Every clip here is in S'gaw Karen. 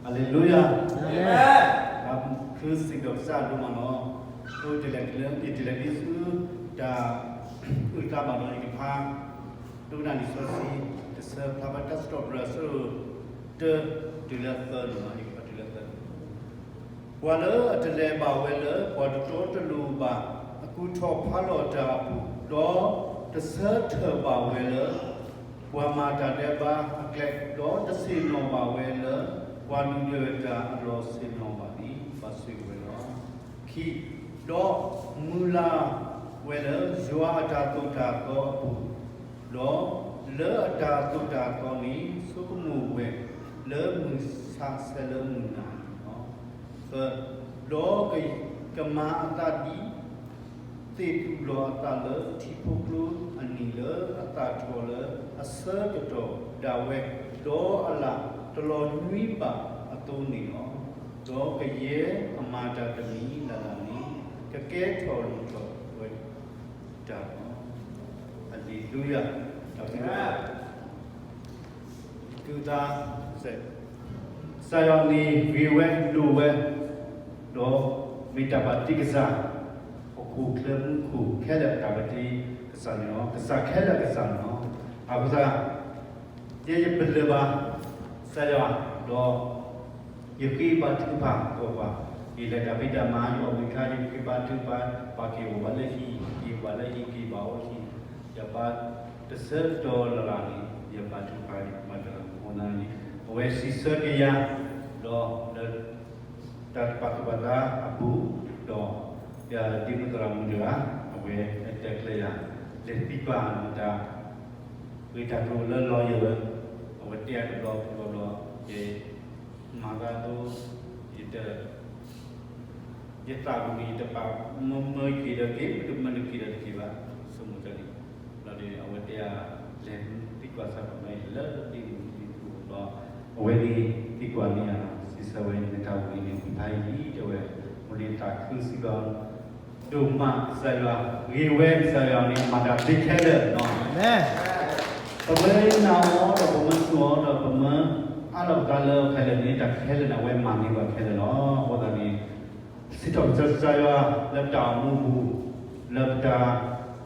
ဟါလ့လူယၤ, တၢ်ဘျုးစံးဘျုးကစၢ်ဒိၣ်မးလီၤ. အိၣ်တလဲၤတလဲၤ ယတလဲၤဒ်ဆူ တၢ်အုၣ်သးဘၣ်ဒီး ယကဖး ဒိကနၣ်လံာ်စီဆှံ တဆၢဖျါဖဲတၢ်စံးထီၣ်ပတြၢၤအဆၢဒိၣ်တၢ တုၤလၢသၢန့ၣ်လီၤ. ယကဖးတုၤလၢသၢ ပှၤလၢအတလဲၤဘၣ်ဝဲလၢ ပှၤတတီတလိၤဘၣ် အကူၣ်ထီၣ်ဖးလီၤတၢ်အပူၤ, ဒီးတဆၢထၢၣ်ဘၣ်ဝဲလၢ ပှၤမၤတၢ်ဒဲးဘးအကျဲ, ဒီးတဆ့ၣ်နီၤဘၣ်ဝဲလၢ ပှၤဒုၣ်ဒွဲၣ်တၢ်အလီၢ်ဆ့ၣ်နီၤဘၣ်န့ၣ် ဘၣ်ဆိၣ်ဂ့ၤဝဲလီၤ. ခံ, ဒီးမုၢ်လၢ်ဝဲလၢ ယွၤအတၢ်သိၣ်တၢ်သီအပူၤ, ဒီးလၢအတၢ်သိၣ်တၢ်သီန့ၣ် ဆိကမိၣ်ဝဲလၢမုၢ်ဆါဆဲးလၢမုၢ်နၤန့ၣ်လီၤ. သၢ, ဒီးကမၤအသးဒ် သ့ၣ်သူၣ်လီၤအသးလၢထံဖိကျိအနံၤလၢအသၣ်ထီၣ်လၢအဆၢကတီၢ်ဒၣ်ဝဲ, ဒီးအလၣ်တလီၤညွံးဘၣ်အသိးန့ၣ်လီၤ. ဒီးကယဲၢ်အမၤတၢ်တမံၤလၢ်လၢ်န့ၣ် ကကဲထီၣ်လိၣ်ထီၣ်ဝဲတၢ်လီၤ. ဟါလ့လူယၤ, တၢ်ဘျုး ဒုၣ်ဒါ ကစၢ်ယွၤန့ၣ်ဂ့ၤဝဲလိၤဝဲ, ဒီးမ့ၢ်တၢ်ဘၣ်တ့ကစၢ်, ဟီၣ်ခိၣ်ချၢမူခိၣ်ခဲလၢာ်အတၢ်ဘၣ်တ့ကစၢ်န့ၣ်လီၤ. ကစၢ်ခဲလၢာ်အကစၢ်န့ၣ်လီၤ. အဃိသတး ယဲယပလၢၢ်ဘၣ် ကစၢ်ယွၤ, ဒီး ယဃ့ဘါထုကဖၣ်ဒီးပှၤ, ယလဲၤတၢ်ဖံးတၢ်မၤ ယအီၣ်မ့ၤခါ ယဃ့ဘါထုကဖၣ်, ပှၤက့ၤအိၣ်ဘၣ်လၢဟံၣ် က့ၤဘၣ်လၢဟံၣ် က့ၤဘၣ်အီၣ်ဟံၣ်, ယဘါတဆၢကတီၢ်လၢ်လၢ်န့ၣ် ယဘါထုကဖၣ် ယဘါထုကဖၣ် အဃိသတးန့ၣ် အဝဲစံးဆၢက့ၤယၤ, ဒီးလၢ တၢ်တပာ်သူၣ်ပာ်သးအပူၤ, ဒီး ယဒ့မုၣ်သရၣ်မုၣ်တဂၤ အဝဲတဲကျဲယၤ, လဲၤသံကွၢ်နတၢ် ဂ့ၢ်တၢ်ကျိၤလၢ lawyer ဝဲ, အဝဲတဲယၤတဘျီတဘျီဘျီ, ယ မၤသးဒိ, ယတ ယသးပူၤန့ၣ် ယတပာ်မၢမၢက့ၤဒီးက့ၤ မ့တမၢတက့ၤဒီးတက့ၤဘၣ်, ဆိကမိၣ်တၢ်န့ၣ်, ဘျီဒီး အဝဲတဲယၤ လဲၤသံကွၢ်စၢ်ပၤမ့ၢ်လၢသ့ၣ်မုၢ်သ့ၣ်သူၣ်ဘျီ, အဝဲန့ၣ်သံကွၢ်န့ၢ်ယၤ စံးဆၢဝဲန့ၣ် နတၢ်အိၣ်မူန့ၣ် ဝံၤဖးယံာ်လံ တဲဝဲ, အဃိန့ၣ်တၢ်ခုစံးဘျုး ဒိၣ်မးကစၢ်ယွၤ, ဂ့ၤဝဲကစၢ်ယွၤန့ၣ် မၤတၢ်သ့ခဲလၢာ်လီၤ. ပမ့ၢ်နာ်အီၤဒီး ပမ့ၢ်သူၣ်အီၤဒီး ပမ့ၢ်အးလီၤပသးလၢခဲလၢာ်န့ၣ် တၢ်ခဲလၢာ်န့ၣ် အဝဲမၤန့ၢ်ပှၤခဲလၢာ်လီၤ. အဃိသတးန့ၣ် စံးထီၣ်ပတြၢၤကစၢ်ယွၤလၢတၢ်အိၣ်မူအပူၤ, လၢပတၢ်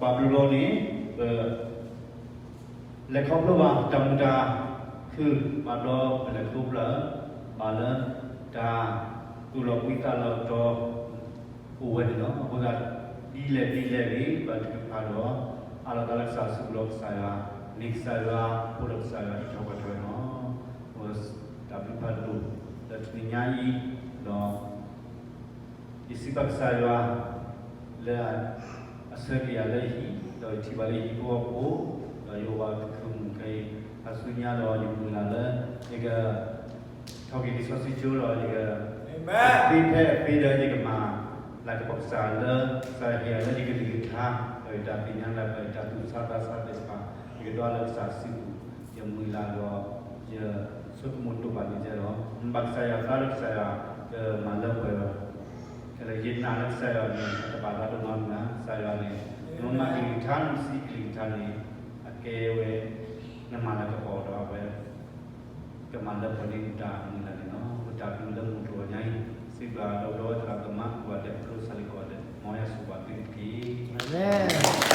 ဘၣ်ဘျုးလီၤန့ၣ် ပ လဲၤခီဖျိဘၣ်တၢ်မုာ်တၢ်ခုၣ်ဘၣ်ဒီး ပလဲၤခီဖျိဘၣ်လၢ တၢ်သူၣ်လီၤဘှံးသးလီၤတီၤ အိၣ်ဝဲန့ၣ်လီၤ. အဃိသတး ဒ်လဲၣ်ဒ်လဲၣ်ဂ့ၤ ဘါထုကဖၣ်ဒီး အးလီၤသးလၢကစၢ် စံးဘျုးကစၢ်ယွၤ, န့ၢ်ကစၢ်ယွၤ ဖိဒီးကစၢ်ယွၤအံးထွဲကွၢ်ထွဲန့ၣ်လီၤ. တၢ်ဘျုးဖးဒိၣ်လၢတနံၤညါအံၤ ဒီး ယစံးဘျုးကစၢ်ယွၤ လၢအဆှၢက့ၤယၤလၢယဟံၣ်, ဒီးယထံၣ်ဘၣ်လၢယဟံၣ်ဖိဃီဖိ, ဒီးယအိၣ်ဘၣ်ကခုၣ်မုၢ်ခဲအံၤ အဆူညါဒီးယမုၢ်လၢ်လၢ ယက ထီၣ်က့ၤလံာ်စီဆှံကၠိဒီး ယက သ့ဖဲအသ့ဒီး ယကမၤလၤကပီၤကစၢ်လၢ ကစၢ်ယွၤဟ့ၣ်ယၤလၢယကလုၢ်ကထါ, ဒီးယတၢ်သ့ၣ်ညါလၢ ဒီးယတၢ်သူၣ်ဆါသးဆါသ့ၣ်တဖၣ်, ယကဒွးလၢကစၢ်စုပူၤ, ယမုၢ်လၢ်ဒီး ယဆိကမိၣ်ဒိၣ်ဘၣ်န့ၣ်လီၤ. မ့ၢ်ဘၣ်ကစၢ်ယွၤသးဒီး ကစၢ်ယွၤကမၤလၢပှဲၤလီၤ. ခဲလၢာ်ယနာ်လၢကစၢ်ယွၤန့ၣ် တဘၣ်သးဒိၣ်နီတမံၤဘၣ်. ကစၢ်ယွၤန့ၣ် မ့ၢ်မၤကလုၢ်ကထါ မ့ၢ်စံးကလုၢ်ကထါန့ၣ် အကဲဝဲ နမၤလၤကပီၤဒီးအဝဲ ကမၤလၢပှဲၤန့ၢ်နတၢ်မုၢ်လၢ်န့ၣ်လီၤ. ပတၢ်ဘျုးလၢမုၢ်တြီၤညါအံၤ စံးဘျုးဒီးဝဲသရၣ်သမါ ကူၣ်ဘၣ်တဲာ်ဖျိဆၣ်လံကီၢ်ဒဲး မ်ယွၤဆိၣ်ဂ့ၤဘၣ်သုတက့ၢ်. အၤမ့ၣ်.